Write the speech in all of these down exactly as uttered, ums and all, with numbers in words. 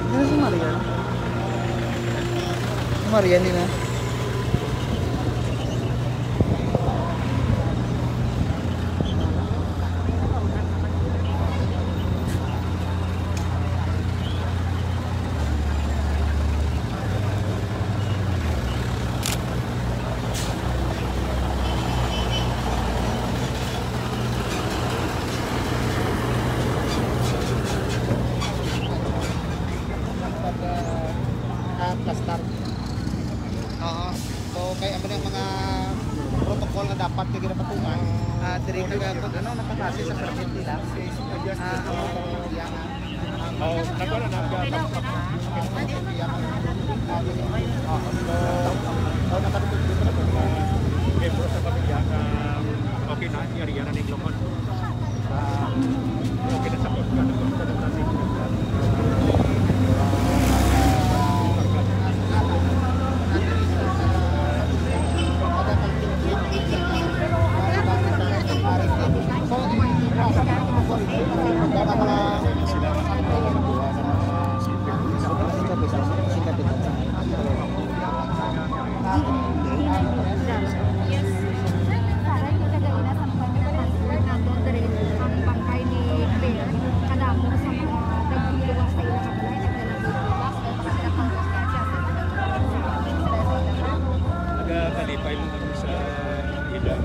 Ano si Marian? Si Marian din, ah. Pag, ah, ah, plastar. Oo. So, kay amo ang mga protocol nga dapat nga ginapatuman. Ah, diri ka, kung ano, nakabase sa permit nila. Ah, ang Oh, nagwala na ang Miyembro sa pamilya nga okay na, yari-yara na yung lokal. Ah, okay na sa pagkakas. Nagakalipay mo kami sa ila.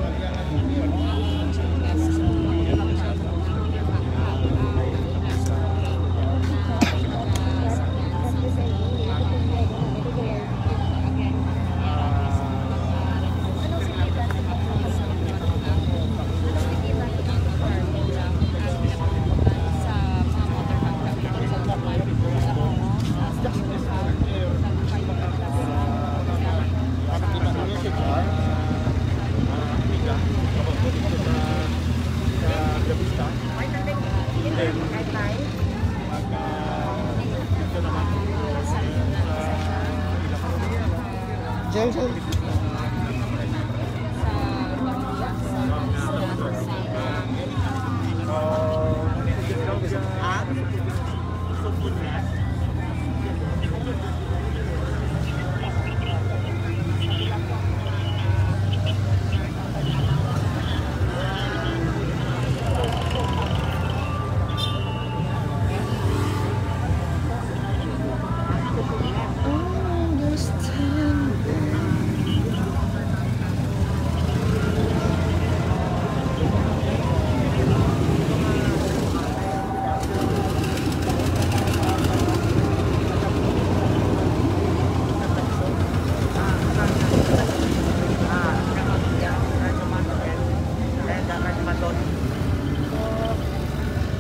Sir, sir.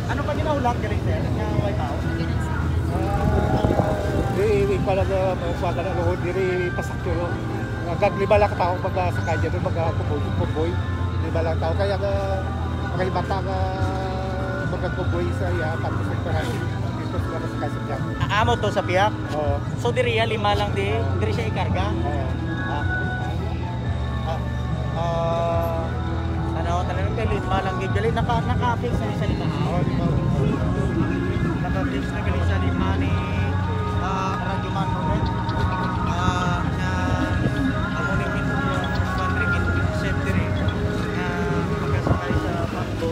Ano pa ginahulat ka rin, sir? Nga way tao? Di, di pala na, uh, sa kanila, diri pasakyo, no? Nagaglima lang ka tao pag, ah, sakay dyan, mag, ah, kuboy, kuboy. Lima lang tao. Kaya nga, mga bata nga magkakuboy sa iya, tapos nagparahin. Dito sila masakay sa truck. Ah, amo to sa pihak? Oo. So, diri ya, lima lang di, diri siya ikarga? Oo. Ah. Ah, ah, ano, talagang kay lima lang gid. Gali, naka, naka-fix na sa lima. Oo, lima. Naka-fix na gali sa lima ni, ah, Radyo Man Robert. Ah, na, amo ni Pinto, Juan Riquin, Sentry, na makasakay sa Pambo.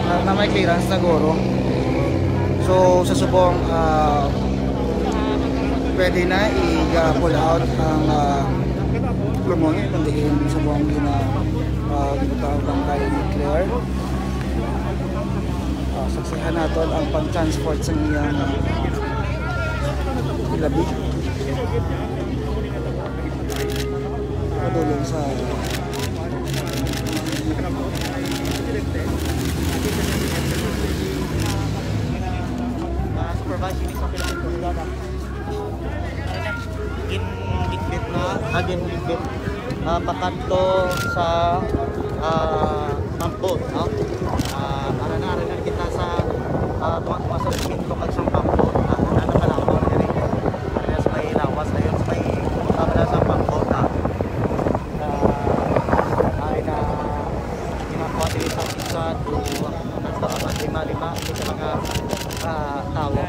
Ah, na may clearance na guro. So, sa subong, ah, pwede na i-pull out ang, ah, pulmon, kung diin sa buong gina-, ah, ginatawag ang kay nuclear. Ah, saksihan naton ang pag-transport sa iyang labi. Padulong sa Ah, supervisor ni sa Philippine Coast Guard, ah. Ginbitbit na, ah, ginbitbit, ah, pakadto sa, ah, pambo, no? Ah, ara na, ara na kita sa, ah, tunga-tunga sa semento kag sa pambo, ah, ano pa lang, diri. Ara na sa may lawas, ayon sa may, ah, sa pambo, ah. Ah, ay na, ginakuha diri sa isa, duha, tatlo, apat, lima, lima, ito sa mga, ah, tawo.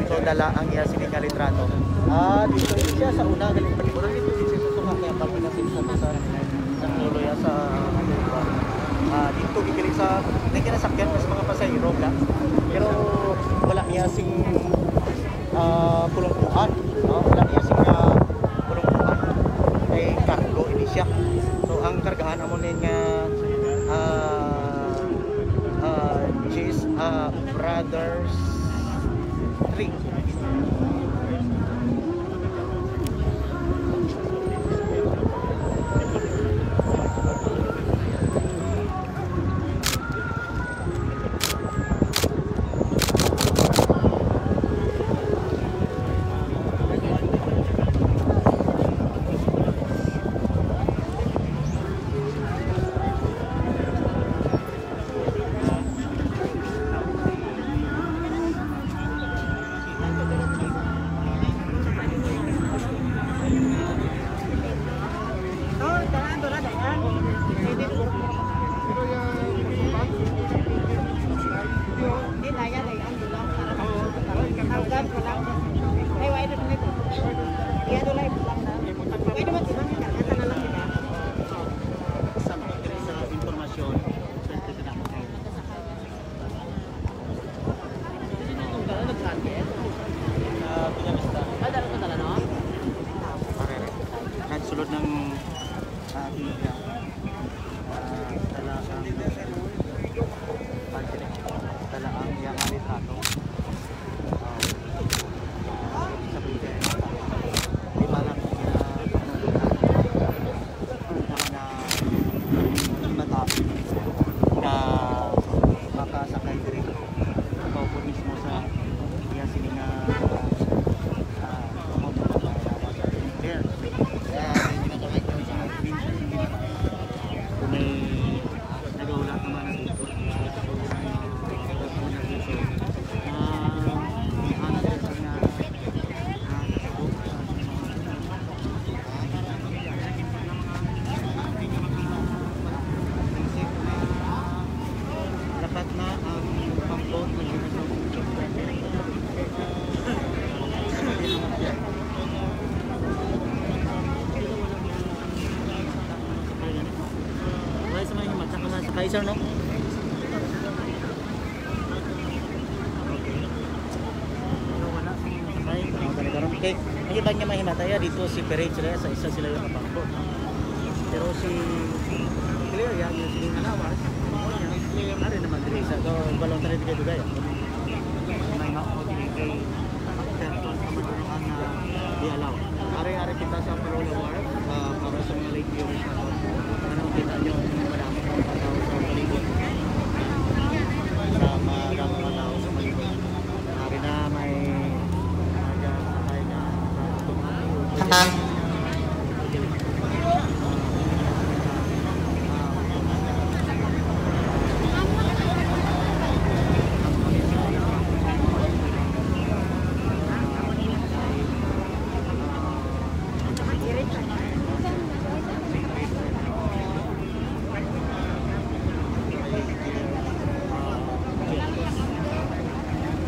So, dala ang iya sini nga litrato. Ah, dito din siya sa una, galing pa, dito din siya sa tunga, kaya pag pinasin sa, sa, ang ulo niya sa, ah, dito, gikiling sa, may kinasakyan mas mga pasahero, bla. Pero wala niya sing, ah, pulungkuan, no? Wala niya sing, ah, pulungkuan. Kay cargo ini siya. So, ang kargahan amo ni nga, ah, ah, Sir, no? Okay. Wala sa mga sakay. Mga taga-, okay. Ang iban nga mahimataya dito, separate sila sa isa, sila yung kapangko. Pero si clear yan, yung sining alawas, ano niya, ari naman diri sa, so, voluntary diri dugay. May mga diri kay After ko sa madurungan na di-allow. Ari-ari kita sa Parola Wharf, ah, para sa mga late viewers naton. Ano, kita nyo, madami pang tao sa palibot. Sa madami pang tao sa palibot. Ari na, may nagasakay na sa automatic.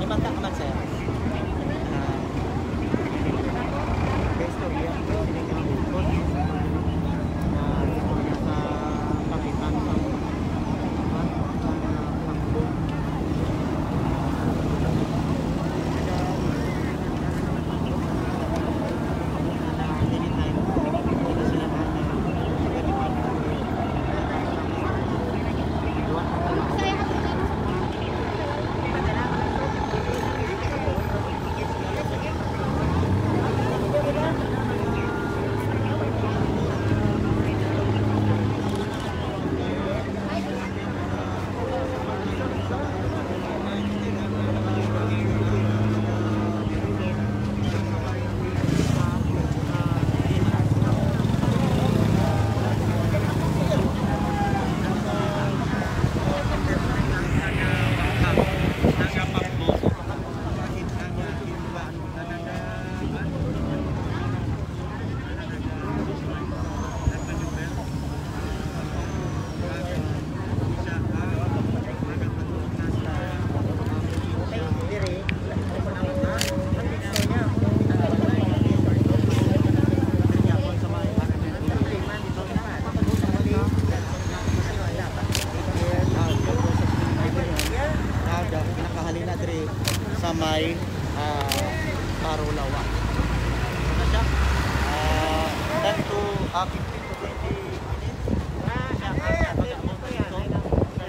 May mata ka man, sir. Ah, may istorya. Hindi ka mabukod. Ah, istorya sa kapitan sa, sa, sa, sa, Nakahalina diri sa may, ah, Parulawa. Ano siya? Ah, ten to, ah, fifteen